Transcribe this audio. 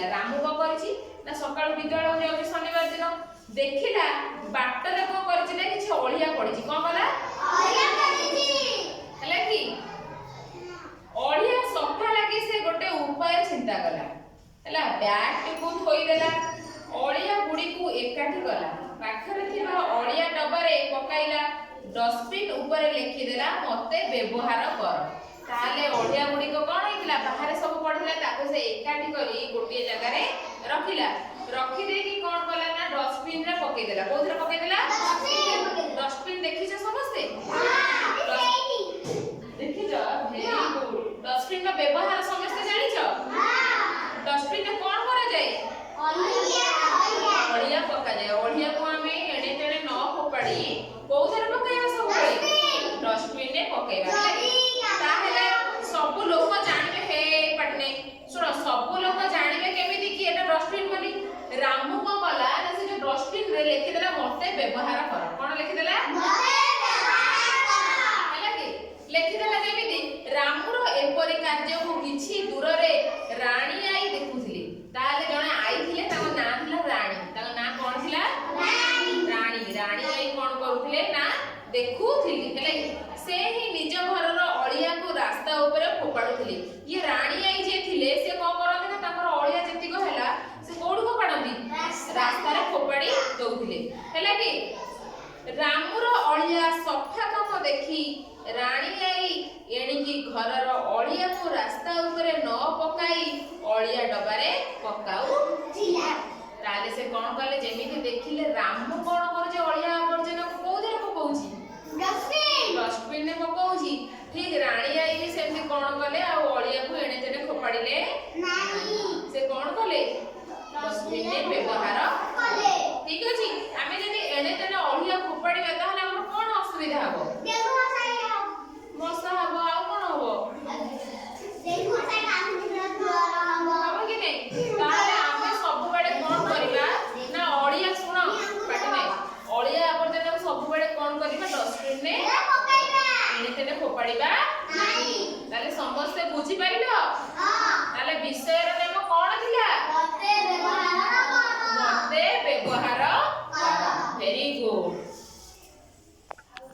ଦେଖିଲା। ରାମୁ କଣ କରିଛି ନା, ସକାଳୁ ବିଦ୍ୟାଳୟ ଯାଉଛି ଶନିବାର ଦିନ, ଦେଖିଲା ବାଟରେ କଣ କରିଛି ନା କିଛି ଅଳିଆ ପଡିଛି। କଣ କଲା? ହେଲା କି? ଅଳିଆ ସଫା ଲାଗି ସେ ଗୋଟେ ଉପାୟ ଚିନ୍ତା କଲା। ହେଲା, ବ୍ୟାଗଟିକୁ ଥୋଇଦେଲା, ଅଳିଆ ଗୁଡିକୁ ଏକାଠି କଲା, ପାଖରେ ଥିବା ଅଳିଆ ଡବାରେ ପକାଇଲା, ଡଷ୍ଟବିନ୍ ଉପରେ ଲେଖିଦେଲା, "ମତେ ବ୍ୟବହାର କର"। ତାହେଲେ ଅଳିଆ ଗୁଡିକ କଣ ହେଇଥିଲା? ବାହାରେ ସବୁ ପଡିଥିଲା। ତାକୁ ସେ ଏକାଠି କରି ଗୋଟିଏ ଜାଗାରେ ରଖିଲା। ରଖିଦେଇକି କଣ କଲା ନା ଡଷ୍ଟବିନ୍ ରେ ପକେଇଦେଲା। କୋଉଥିରେ ପକେଇଦେଲା? ଡଷ୍ଟବିନ୍ ଦେଖିଛ ସମସ୍ତେ? ଦେଖିଛ? Very good. Dustbin ର ବ୍ୟବହାର ସମସ୍ତେ ଜାଣିଛ? ଡଷ୍ଟବିନ୍ ରେ କଣ କରାଯାଏ? ଅଳିଆ ପକାଯାଏ। ଅଳିଆକୁ ଆମେ ଏଣେ ତେଣେ ନ ଫୋପାଡି କୋଉଥିରେ ପକେଇବା? ସବୁବେଳେ ଡଷ୍ଟବିନ୍ ରେ ପକେଇବା। ହେଲା କି? ତାହେଲେ ସବୁ ଲୋକ ଜାଣିବେ, ହେ ପାଟି ନେଇ ଶୁଣ, ସବୁ ଲୋକ ଜାଣିବେ କେମିତି କି ଏଟା ଡଷ୍ଟବିନ୍ ବୋଲି? ରାମୁ କଣ କଲା ନା ସେ ଯୋଉ ଡଷ୍ଟବିନ୍ ରେ ଲେଖିଦେଲା, "ମତେ ବ୍ୟବହାର କର"। କଣ ଲେଖିଦେଲା? ହେଲା କି? ଲେଖିଦେଲା ଯେମିତି, ରାମୁର ଏପରି କାର୍ଯ୍ୟକୁ କିଛି ଦୂରରେ ରାଣୀ ଆଈ ଦେଖୁଥିଲେ। ତାହେଲେ ଜଣେ ଆଈ ଥିଲେ, ତାଙ୍କ ନାଁ ଥିଲା ରାଣୀ। ତାଙ୍କ ନାଁ କଣ ଥିଲା? ରାଣୀ। ରାଣୀ ଆଈ କଣ କରୁଥିଲେ ନା ଦେଖୁଥିଲି।